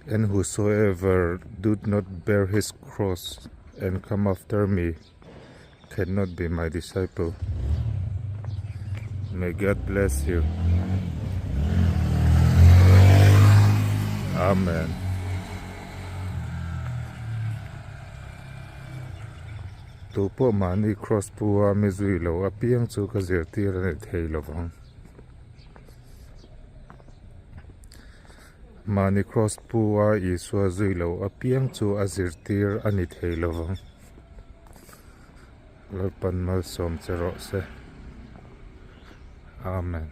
And whosoever doth not bear his cross and come after me cannot be my disciple. May God bless you. Amen. Tu pawh mahni cross pu a mi zui lo apiang chu ka zirtir a ni thei lovang. Mahni cross pu a Isua zui lo apiang chu a zirtir a ni thei lovang. Lalpan malsawm che rawh se. Amen.